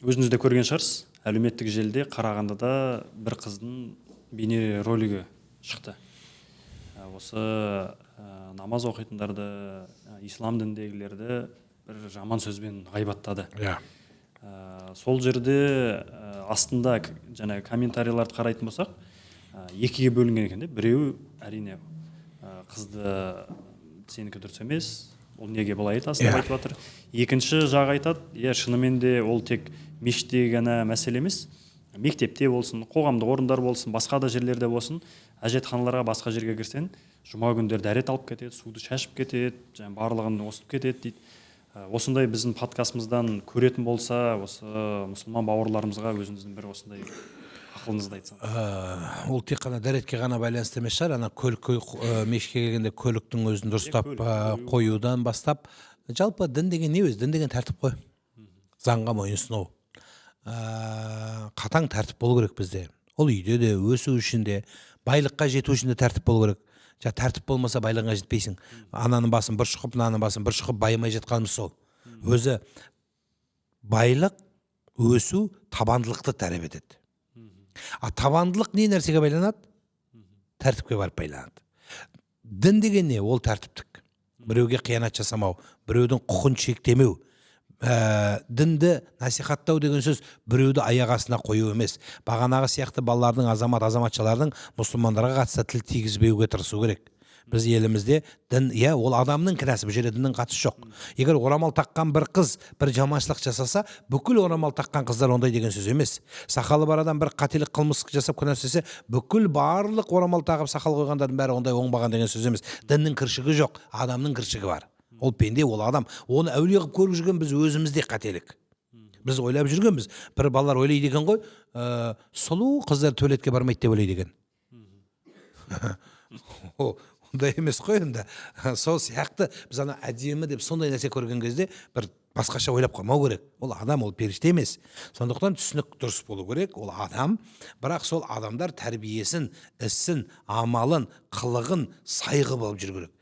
Өзіңіз де көрген шығарсыз, әлеуметтік желіде Қарағандыда бір қыздың бейнеролигі шықты. Осы намаз оқитындарды, ислам дініндегілерді бір жаман сөзбен ғайбаттады. Иә. Сол жерде астында жаңағы комментарийларды қарайтын болсақ, екіге бөлінген екен де. Біреуі, әрине, қызды сенікі дұрыс емес, ол неге былай айтасың деп айтып жатыр. Екінші жағы айтады: иә, шынымен де ол тек мешіттегі ғана мәселе емес, мектепте болсын, қоғамдық орындар болсын, басқа да жерлерде болсын, әжетханаларға, басқа жерге кірсең, жұма күндері дәрет алып кетеді, суды шашып кетеді, жаңағы барлығын осып кетеді дейді. Осындай біздің подкастымыздан көретін болса, осы мұсылман бауырларымызға өзіңіздің бір осындай ақылыңызды айтсаңыз. Ол тек қана дәретке ғана байланысты емес шығар. Ана көлік, мешітке келгенде көліктің өзін дұрыстап көлік қою. Қоюдан бастап, жалпы дін деген не өзі? Дін деген тәртіп қой, заңға мойынсұну. Қатаң тәртіп болу керек бізде. Ол үйде де, өсу үшін де, байлыққа жету үшін де тәртіп болу керек. Жаңа тәртіп болмаса, байлығыңа жетпейсің. Ананың басын бір шұқып, мынаның басын бір шұқып, байымай жатқанымыз сол. Өзі байлық, өсу табандылықты талап етеді. А табандылық не нәрсеге байланады? Тәртіпке барып байланады. Дін деген не? Ол тәртіптік, біреуге қиянат жасамау, біреудің құқын шектемеу. Дінді насихаттау деген сөз біреуді аяқ астына қою емес. Бағанағы сияқты балалардың, азамат азаматшалардың мұсылмандарға қатысты тіл тигізбеуге тырысу керек. Біз елімізде дін, иә, ол адамның кінәсі, бұл жерде діннің қатысы жоқ. Егер орамал таққан бір қыз бір жаманшылық жасаса, бүкіл орамал таққан қыздар ондай деген сөз емес. Сақалы бар адам бір қателік, қылмыс жасап, күнә істесе, бүкіл барлық орамал тағып, сақал қойғандардың бәрі ондай оңбаған деген сөз емес. Діннің кіршігі жоқ, адамның кіршігі бар. Ол пенде, ол адам. Оны әулие қылып көріп жүрген біз өзімізде қателік. Біз ойлап жүргенбіз, бір балалар ойлайды екен ғой, сұлу қыздар туалетке бармайды деп ойлайды екен. О, ондай емес қой енді. Сол сияқты біз ана әдемі деп сондай нәрсе көрген кезде бір басқаша ойлап қалмау керек. Ол адам, ол періште емес. Сондықтан түсінік дұрыс болу керек. Ол адам, бірақ сол адамдар тәрбиесін, ісін, амалын, қылығын сай қылып алып жүру керек.